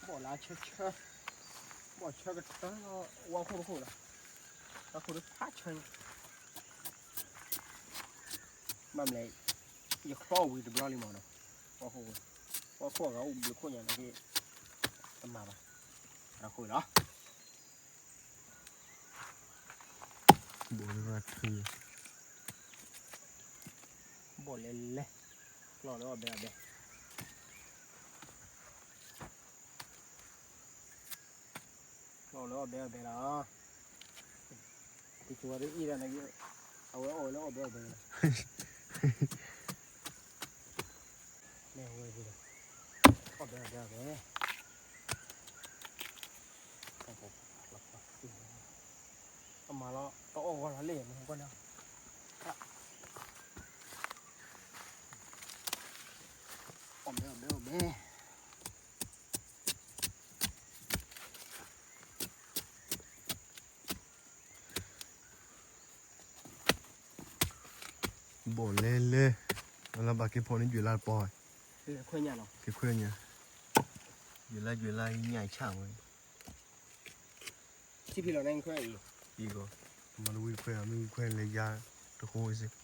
ၣ်လၢဆၢဆၢ, ဘီၣ်ဆၢကတၢၢ်လီၤ, ဝါခိၣ်တခိၣ်လီၤ, ဝါခိၣ်တဖးဆၢန့ၣ် ဘၣ်မလဲၣ်, ယချီဝံၤတဘျီလံမးနီၤ, ဝါခိၣ်, ဝါခိၣ်အဂၤအိၣ်ဘျုးခိၣ်ညါန့ၣ်က့ၤ, တမၤဘၣ်, အဃိလီၤ. ဘီၣ်လဲလဲ, ကျီၢ်လၢအီၣ်ဘဲအီၣ်ဘဲ, ကျီၢ်လၢအီၣ်ဘဲအီၣ်ဘဲလီၤ, က့ၤဆိဝဲဒၣ်အံၤဒၣ်န့ၣ်, အဝဲအီၣ်ဝဲလၢအီၣ်ဘဲအီၣ်ဘဲလီၤ, မ့ၢ်ဝဲဒၣ်, အီၣ်ဘဲအီၣ်ဘဲအီၣ်ဘဲ အမၤလီၤ တအီၣ်ဂီၢ်လီၤလံ မ့ၢ်ကွၢ်န့ၣ်, အီၣ်ဘဲအီၣ်ဘဲအီၣ်ဘဲ, ဘီၣ်လဲလဲ, လၢဘၣ်က့ၤဖီၣ်န့ၣ် ယွၤလၢတပီၤ, က့ၤခွဲညါ, ယွၤလၢယွၤလၢညၣ်ဆၣ်ဝဲ စံဖံလီၤန့ၣ်ခွဲအံၤ, အံၤကီး, မၤတဝံခွဲအီၤ မ့ၢ်ဝံခွဲလဲၤယါတဃိစ့ၢ်, အံၤ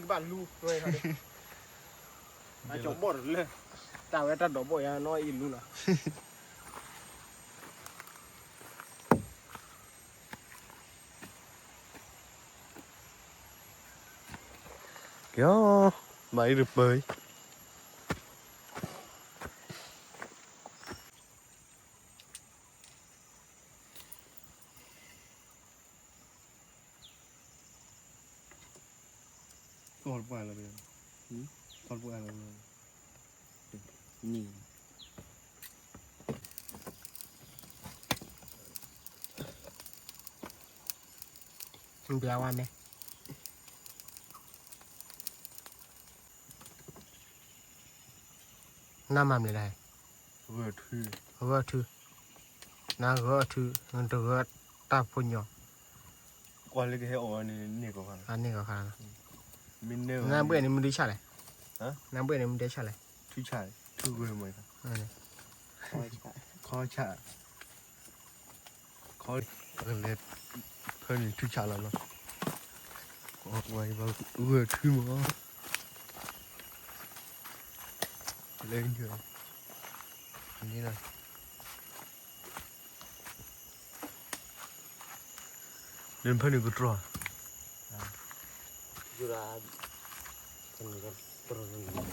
ကဘၣ်လူၤဝဲ, အကၠီဘီၣ်တလၢ, တၢ်ဝဲတၢ်ဒိးဘီၣ်ယါနီၢ်အံၤလူၤလီၤ. ကဲ, မၤအံၤတပၢၢ်အံၤ သီၣ်တပှၢ်လီၤ, သီၣ်တပှၢ်လီၤ, နံၤ, ဘျါဝါမ့ၢ် နမၤမနုၤလဲၣ်, ဂၢၢ်ထု, ဂၢၢ်ထု, နဂၢၢ်ထု, နတဂၢၢ်တၢ်ဖိညီ, ကွၢ်လၢကဟဲအီၣ်ဝဲန့ၣ် န့ၢ်ကီၢ်ခါ, န့ၢ်ကီၢ်ခါ, နဘှဲၣ်န့ၣ်မ့ၢ်ဒုးဆၣ်လဲၣ်, နဘှဲၣ်န့ၣ်မ့ၢ်ဒုးဆၣ်လဲၣ်, ထုဆၣ်, ထုဂၢၢ်မး, ခီဆၣ် ခီ, ကလဲၤဖၢန့ၣ်ထုဆၣ်လီၤနီၤ, ဝဲဂၢၢ်ထုမး, လၢ, န့ၣ်လီၤ, လၢဖၢန့ၣ်ကတြီၢ်, ယူၤရၤ, တြီၢ်,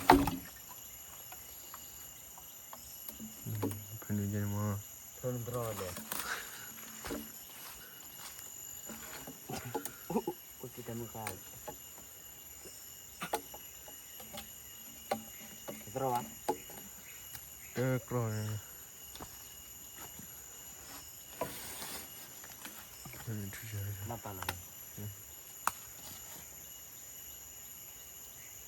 ဖဲန့ၣ်မး, ဖဲန့ၣ်တြီၢ်ဒီး, အိၣ်က့ၤတ မုၢ်ဃါ သရၣ်ဝါ တကြၢးန့ၣ် မၤပာ်လီၤ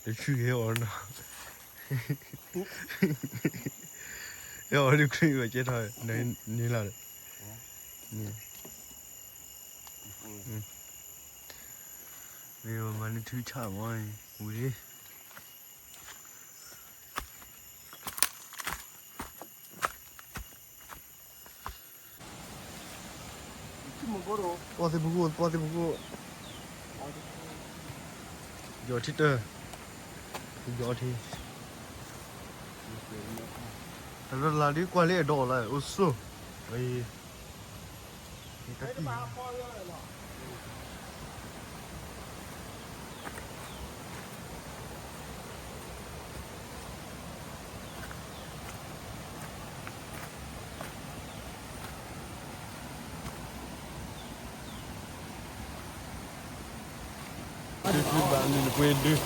တဆူၣ်က့ၤအီၤနီၤ ဟဲအီၤဒုးချံဝဲကဲထီၣ် နလၢ်လၢ မ့ၢ်မၤန့ၢ်ထုဆၣ်မီၤ ဝံၤလံ ပီၣ်သ့ၣ်ပူၤကိၣ် ပီၣ်သ့ၣ်ပူၤကိၣ် ယီၤထံတၢၢ် ယီၤထံ တၢ်လၢလၢ်ဒ်ကွၢ်လၢအဲၣ်ဒိးလၢအိၣ်ဆိး အံၤ ဒုးဘၣ်နုာ်နပှ့ၤဒုး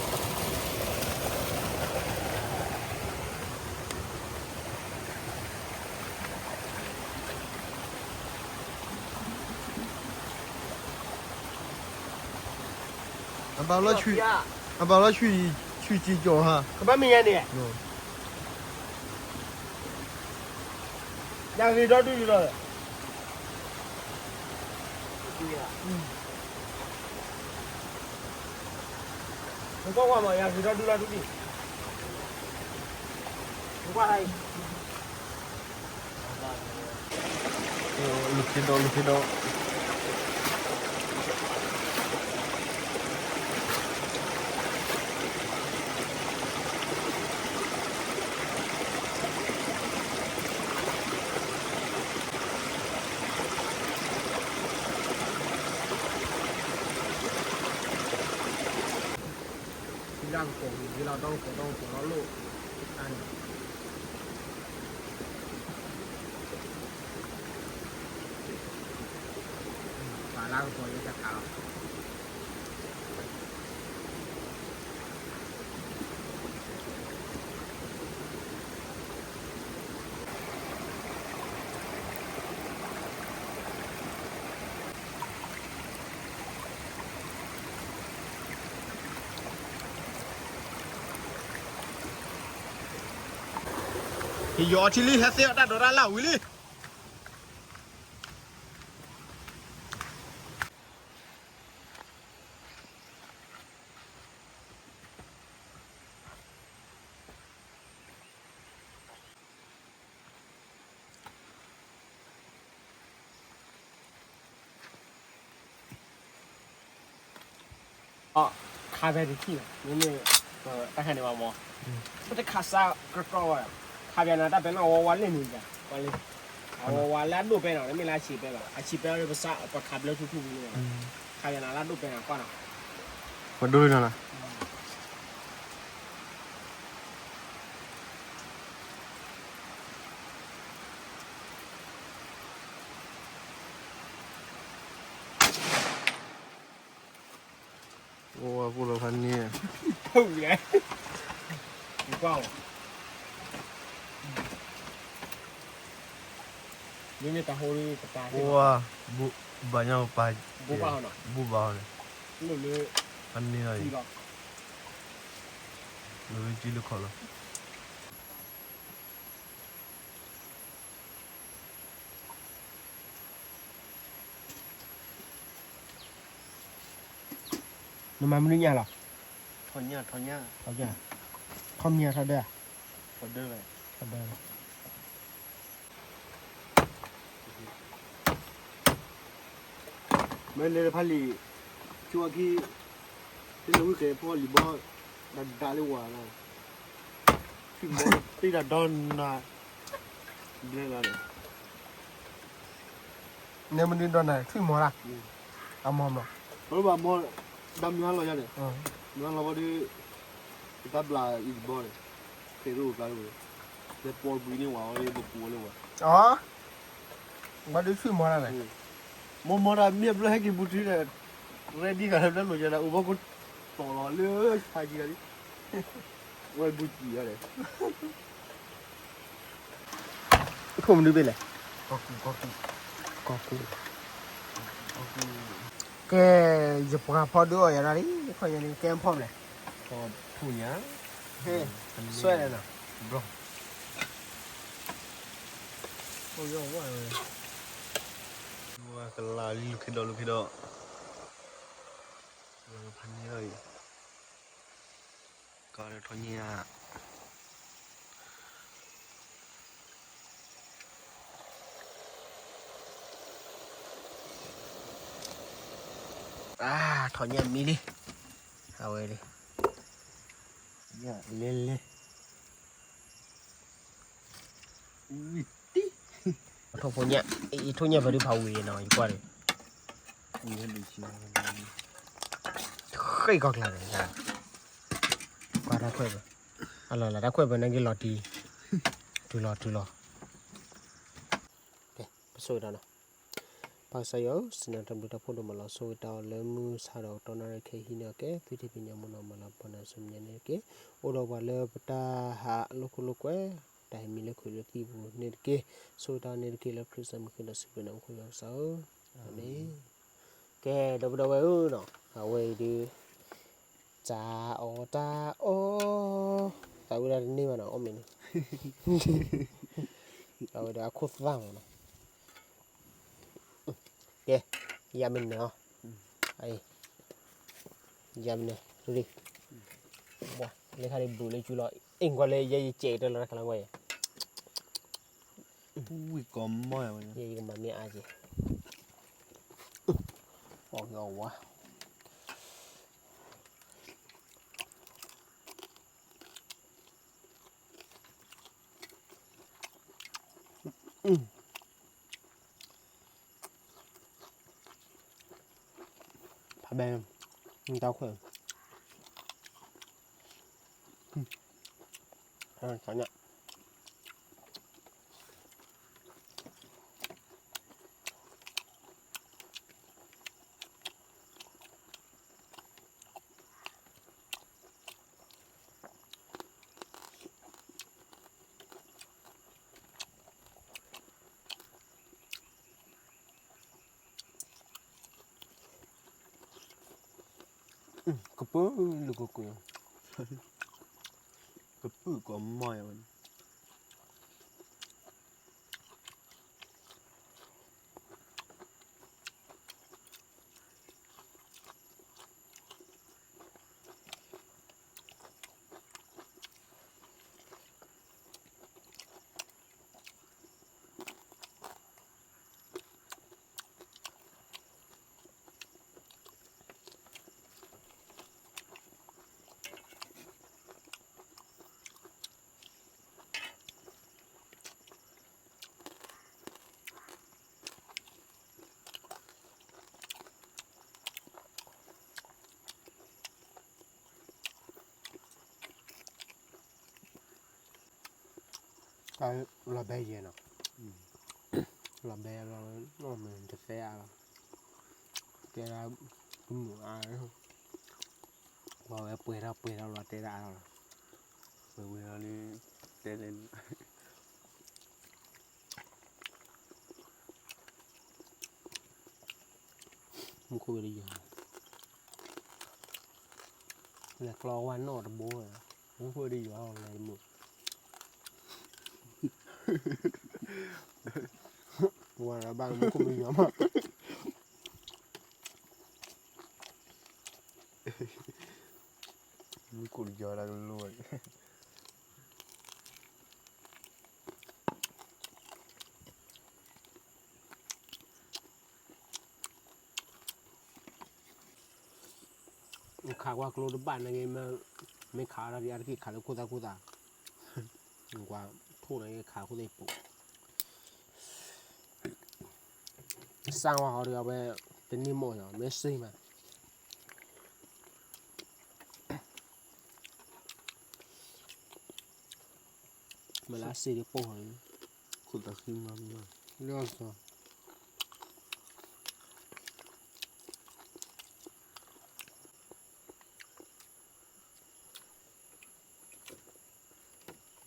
အဘၣ်လီၤဆူၣ်, အဘၣ်လီၤဆူၣ်, ဆူၣ်စံၣ်ကၠီၤဟါ, ကဘၣ်မ့ၢ်ညါန့ၣ်, ယဂ့ၤဒီဒူၣ်လီၤ, နကွၢ်ကွၢ်မး ယဂ့ၤဒီဒူၣ်လီၤဒူၣ်လံ, နကွၢ်တၢ်အံၤ လူၤခ့ဒီး လူၤခ့ဒီး လၢကပီၤ ဝံၤလီၤ ဒီကပီၤ ဒီကပီၤလီၤလိၣ်, ပှၤလၢကပီၤယဲတခါလီၤ. ယီၤထံလံ ဟဲသ့အီၣ်တၢ်ဒိးတၢ်လၢဝံၤလံ. ခးဖဲတထံၣ်လီၤ, မ့မ့ၢ် တၢ်ခါန့ၣ်ဘၣ်မး, ပတခးစၢ်ကတီၢ်ဘၣ်, ခးပၠးနၤတၢ်ပဲနီၣ်ဝါဝါလၢန့ၣ်, အဝါဝါလၢအဒိၣ်ပဲနီၣ် တမ့ၢ်လၢအဆံးပဲဘၣ်, အဆံးပဲအံၤ ပခးဘျၢထူထူပူၤန့ၣ်, ခးပၠးနၤလၢအဒိၣ်ပဲနီၣ်ကွၢ်နီၣ် ပှၤဒိၣ်လံနီၤလီၤ. အိၣ်ဝဲပူၤလီၤဖးန့ၣ်, ဖုၣ်လဲၣ်, ကွၢ်အီၤ, မ့မ့ၢ်တၢ်ဟိဒ်ကပၤ, အိၣ်ဝဲ, ဘၣ်ညါကပၤ, ဘိၣ်ဘၣ်အီၤန့ၣ်, လိၣ်လၢ, ဖးန့ၣ်လီၤ, လိၣ်လၢကံလၢခီၣ်လီၤ. နမၤမနုၤညါလီၤ, ထီၣ်ညၣ်, ထီၣ်ညၣ်, ထီၣ်ညၣ်, ထီၣ်မံၤထီၣ်ဒၢ, ထီၣ်ဒၢ, ထီၣ်ဒၢ, မ့ၢ်လဲၤဖးလံာ်, ဆိအခံ, တလၢဝံၣ်ဃဲဖီလံာ်ဘီ, ဒၣ်ဒၣ်လၢဝၤလီၤ, ထွံၣ်မီၤတ့ၢ်တၢ်ဒီနၤ, ဘျဲလီၤန့ၣ် နဲမနုၤဒီးနၤ ထွံၣ်မီၤတၢ်, အမီၤမီၤ, ပဘၣ်မီၤ, ဒီးမုၢ်ဟါလီၤယါန့ၣ်, မုၢ်ဟါလီၤဘီဒီး, ပတၢ်ဘျးအံၤတဘီန့ၣ်, ဖဲးရိၣ်ဘျါတဝဲ, လဲၤပိာ်တဘှံးန့ၢ်ဝဲ ပပူၤဝဲလၢဝဲ, အီ, ဘၣ်ဒုးထွံၣ်မီၤတၢ်လဲၣ်, မီၤမီၤတၢ်မ့ၢ်အဘျီဟဲက့ၤဘူးတုၤဒီး, ready ဂၤလၢဘျီလိာ်ယၤဒီး အိၣ်ဘီကိးတီၤလီၤလၢဆါကံလီၤလံ, ဝဲဘူးကံၤယၤဒီး ခိၣ်မနုၤဘ့ၣ်လဲၣ်, ကီၢ်ကူ, ကီၢ်ကူ, ကီၢ်ကူ, ကဲ, ယပှၤဖီဒုးအီၣ်ယၤဒီးလံ, ယခီယၤန့ၣ် ကဲဖီမလဲၣ်, ဖီဖူညါ, ဟဲ, ဆွဲလဲၣ်နီၤ, ဘျီ, ဝဲကလၤလံ လူၤခ့ဒီး လူၤခ့ဒီး, ဖးန့ၢ်လီၤအံၤ, ကီးဒီးထီၣ်ညၣ် အါ, ထီၣ်ညၣ်မံလံ, အဝဲလံ, လဲၤလဲၤ, ထီၣ်ဖိညၣ်, ယထီၣ်ညၣ်ဖဲဒုးဖးဝံၤနီၤ ယကွၢ်ဒီး, ဃ့ၢ်ကီၢ်ကျါန့ၣ်, ကွၢ်တၢ်ခွဲးပ, အလီၤလၢတၢ်ခွဲးပန့ၣ်က့ၤလီၤတံၢ်, တုၤလီၤတုၤလီၤ ပဆိၣ်ဂ့ၤတၢ်နီၤ, ပၢ်ကစၢ်ယွၤဧၢ, စံးနၤတၢ်ဘျုးတၢ်ဖှိၣ်ဒိၣ်မးလီၤ, ဆိၣ်ဂ့ၤတၢ်အီၤလၢမုၢ်ဆါဒီးကတီၢ်နၣ်ရံၣ်ခဲအံၤဟံးန့ၢ်အီၤက့ၤ သုတ့ပညိၣ်မုၢ်နီၢ်မၤလၤပှၤနၤဆူမဲာ်ညါန့ၣ်တက့ၢ်, အိၣ်ဒီးပှၤလၢပတၢ်ဟးလိာ်ခိၣ်လိာ်ကွဲ, တၢ်ဟဲမံလၢခရံာ်လၢသံပူၤန့ၣ်တက့ၢ်, ဆိၣ်ဂ့ၤတၢ်အီၤန့ၣ်တက့ၢ် လၢခရံာ်စၢ်မုၢ်ဃ့ဒီးစံးဘျုးနၤအိၣ်ခိၣ်ယွၤကစၢ်ဧၢ, အၤမ့ၣ်. ကဲ, ဒီပုၢ်ဒီဝဲၢ်ဧၢနီၤ, အဝဲအံၤဒုး တၢ်အီၣ်တၢ်အီ, သးဝံၣ်ဒၣ်တန့ၢ်ဘၣ်နီၤ အီၣ်မ့ၢ်န့ၣ်, အဝဲဒၣ်အခိၣ်သၣ်မးနီၤ, ကဲ, ယမ့ၢ်နၢၤအီၤ, ယမ့ၢ်နၢၤ, လၢခါဒံး ဘူးလၢကၠူလီၤ, အ့ၣ်ကွၢ်လၢယဲယကဲးတၢ်လီၤတၢ်ခါလၢဝဲ, ဝံၣ်ကီမီၢ်, ယကမၤမ့ၢ်အါက့ၤ, အီၣ်က့ၤအီၣ်ဝါ ဖးဘဲ, တၢ်ခွဲး, ညၣ် ကပၢၢ်လၢကကွံာ်, ကပုာ်ကီမီၢ်ဝဲန့ၣ် လီၤဘဲယဲၢ်နီၤ, လီၤဘဲလီၤ, နီၢ်မ့ၢ်တသဲအါလီၤ, တဲဒၣ်, ကမုာ်အါ, ပှၤဝဲပှဲၤထီၣ်ပှဲၤထီၣ်လီၤတဲဒၣ်အါလီၤ, ပှဲၤဝဲလီၤလၢ, တဲလဲၣ် မူခိၣ်ဝဲဒၣ်ယွၤ, လဲၤကျီဝါနီၣ်တဘိ, မူခိၣ်ဝဲဒၣ်ယွၤလဲၤတမုာ်, ဝါလၢဘၣ်မူခိၣ်မ့ၢ်ယွၤမး, မူခိၣ်ယွၤလၢကလိၣ်, ခးကွၢ်ကျိတဘၣ်န့ၣ်ဂ့ၤ, မ့ၢ်ခးဒၣ်ဒံးအါတက့ၢ်ခးလၢခိၣ်သၣ်ခိၣ်သၣ်, ကွၢ်ထိၣ်န့ၣ်ဂ့ၤခးခိၣ်သၣ်ပူၤ, စၢ်ဝါဟီဒီးအဝဲ, တန့ၢ်မိၢ်ယီၤ မ့ၢ်စ့မး မ့ၢ်လၢအစ့ဒီးပိၢ်ဟီ, ခိၣ်သၣ်ဃံမၤမၤ, လၢစီၤ,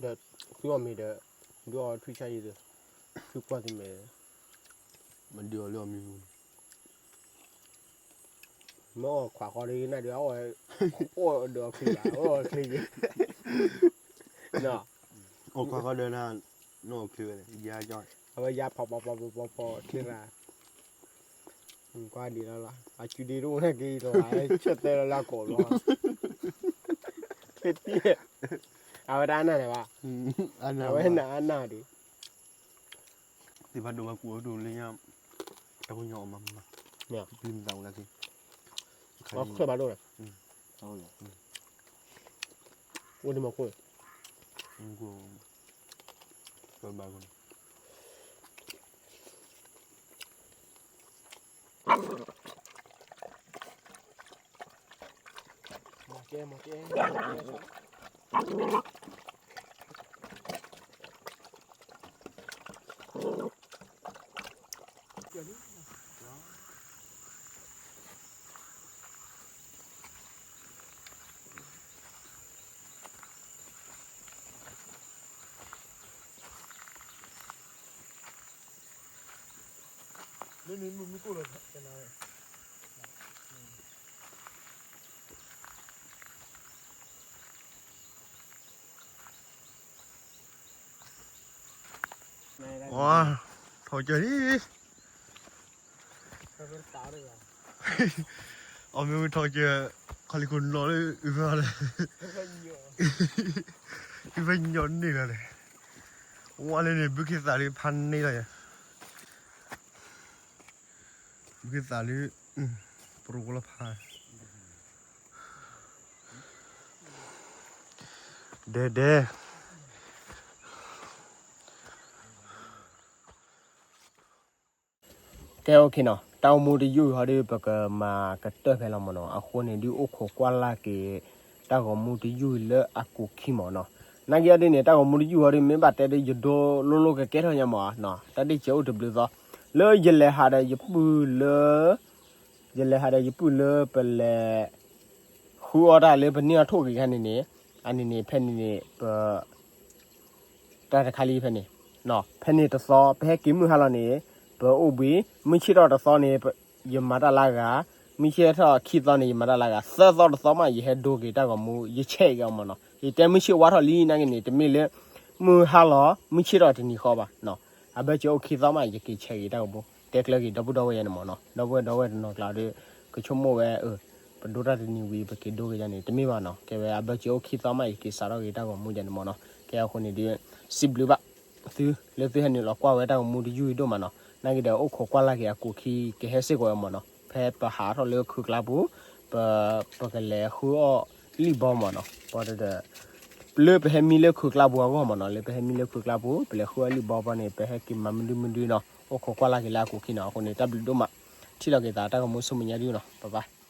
ဒီး သုအီၣ်မ့ၤဒီး ဒုးအီထွံၣ်ဆါအံၤဒီး ထွံၣ်ကွၢ်သုမဲာ် မဒုးအီလၢအီၣ်မ့ၤပူၤန့ၣ် မ့ၢ်အီၣ်ခွးဃီဒီးနၤဒီး အီၣ် အီၣ်ဒီးအီၣ်ချ့ဘၣ် အီၣ်ချ့က့ၤ အီၣ်ခွးဃီဒီးနၤ နအီၣ်ချ့ဝဲန့ၣ် ယါကၠီ အဝဲယါဖီဖီဖီဖီဖီချ့ရၤ ကွၢ်ဒံးလီၤလီၤ အစုဒ့တအိၣ်န့ၣ်က့ၤလီၤ ဆၢတဲလီၤလၢအကိာ်လီၤ ချ့တံၢ် အဝဲတၢ်အနၢ်န့ၣ်ဘၣ် အဝဲနၤအနၢ်ဒံး သ့ၣ်ဖးဒိၣ်ဘၣ်ကူၣ်အဒိၣ်လၢညါ တၢ်ဖိညါအီၣ်မးမး ပျံၤမသးဝဲလၢက့ၤ အီၣ်ချၢဘၣ်ဒိၣ်န့ၣ် အိၣ်ဒံးမးခိၣ် ကဘၣ် လၢန့ၣ်မုၢ်မုၢ်ကိၣ်လီၤ ကနၣ်ဝဲ ဝါ ထီၣ်ကၢၤလံ အီၣ်မ့ၢ်ဝံထီၣ်ကၢၤ ခီလံၤခိၣ်နီၤလၢအုၣ်ဖဲလဲၣ် အုၣ်ဖဲညီန့ၣ်လီၤန့ၣ် ဝါလၢန့ၣ် ဘုခ့သးလံဖးန့ၢ်လီၤယၤ ဘုခ့သးလံ ပရိဝီလီၤဖး ဒဲဒဲ ကဲ OK နီၤ တၢ်ဂီၤမူတယုၢ်ဟီဒုး ပကမၤကတၢၢ်ဖဲလီၤမ့ၢ်နီၤ အဃိန့ၣ်ဒုးအိၣ်ခိးကွၢ်လၢ်က့ၤ တၢ်ဂီၤမူတယုၢ်လၢအကူာ်ခံမ့ၢ်နီၤ နာ်က့အီၤဒ်န့ၣ် တၢ်ဂီၤမူတယုၢ်ဟီဒုး မ့ၢ်ဘၣ်တဲဒုး ယဒိလိလိကကဲထီၣ်ညါမ့ၢ်နီၤ တၢ်ဒ့ၣ်စဲးအိၣ်တဘျုးသီ လၢယလဲၤဟးဒီးယပုၢ်လၢ ယလဲၤဟးဒီးယပုၢ်လၢပလဲၤ ဃုအီၣ်တၢ်လၢပန့ၢ်အီၣ်ထိၣ်ဂ့ၤခါန့ၣ်န့ၣ် အန့ၣ်န့ၣ် ဖဲန့ၣ်န့ၣ် ပ တၢ်တခါလံဖဲန့ၣ် ဖဲန့ၣ်တသီ ပဟဲက့ၤမုၢ်ဟါလီၤန့ၣ် ပအိၣ်ဘှံး မုၢ်ဆ့ၣ်ထီၣ်တသီန့ၣ် ယမၤတၢ်လၢအဂၤ မုၢ်ဆ့ၣ်ထီၣ်ခံသီန့ၣ် ယမၤတၢ်လၢအဂၤ သၢသီတသီမး ယဟဲဒိက့ၤတၢ်ဂီၤမူ ယဆဲးက့ၤအီၤမ့ၢ်နီၤ ယတဲမုၢ်ဆ့ၣ်ဝါထီၣ်လံနာ်က့န့ၣ် တမ့ၢ်လၢ မုၢ်ဟါလီၤ မုၢ်ဆ့ၣ်ထီၣ်တနံၤဃီဘၣ် အဘၢၣ်စၢၤအိၣ်ခံသီမး ယက့ၤဆဲးက့ၤတၢ်ဂီၤမူ တဲကျၢၤက့ၤဒီပုၢ်ဒီဝဲၢ်ယၤန့ၣ်မ့ၢ်နီၤ ဒီပုၢ်ဝဲၢ်ဒီဝဲၢ်တနီၤကျါဒီး ကဆိကမိၣ်ဝဲ ပဒိတၢ်တနံၤဝံၤ ပက့ၤဒိက့ၤယၤန့ၣ် တမ့ၢ်ဘၣ်နီၤ ကဲဝဲအဘၢၣ်စၢၤအိၣ်ခံသီမး ယက့ၤစးထီၣ်က့ၤတၢ်ဂီၤမူယၤန့ၣ်မ့ၢ်နီၤ ကဲအဃိန့ၣ်ဒီး စံးဘျုးဘၣ် သု လၢသုဟဲနုာ်လီၤကွၢ်ဝဲတၢ်ဂီၤမူတယုၢ်အံၤဒိၣ်မးနီၤ နာ်က့ဒီးအိၣ်ခိးကွၢ်လၢ်က့ၤအကူာ်ခံ ကဟဲစ့ၢ်ကီးဝဲမ့ၢ်နီၤ ဖဲပဟးထီၣ်လၢခုးကျါပူၤ ပ ပကလဲၤဃုအီၣ်လံၣ်ဘီမ့ၢ်နီၤ ပဒီး လၢပဟဲမံလၢခုးကျါပူၤအဂီၢ်မ့ၢ်နီၤ လၢပဟဲမံလၢခုးကျါပူၤ ပလဲၤဃုအီၣ်လံၣ်ဘီဘီန့ၣ် ပဟဲက့ၤမၤမနုၤမနုၤနီၤ အိၣ်ခိးကွၢ်လၢ်က့ၤလၢအကူာ်ခံနီၤ အဃိန့ၣ် တၢ်ဘျုးဒိၣ်မး ထံၣ်လီၤက့ၤသးတၢ်ဂီၤမူဆူမဲာ်ညါဒုနီၤ bye bye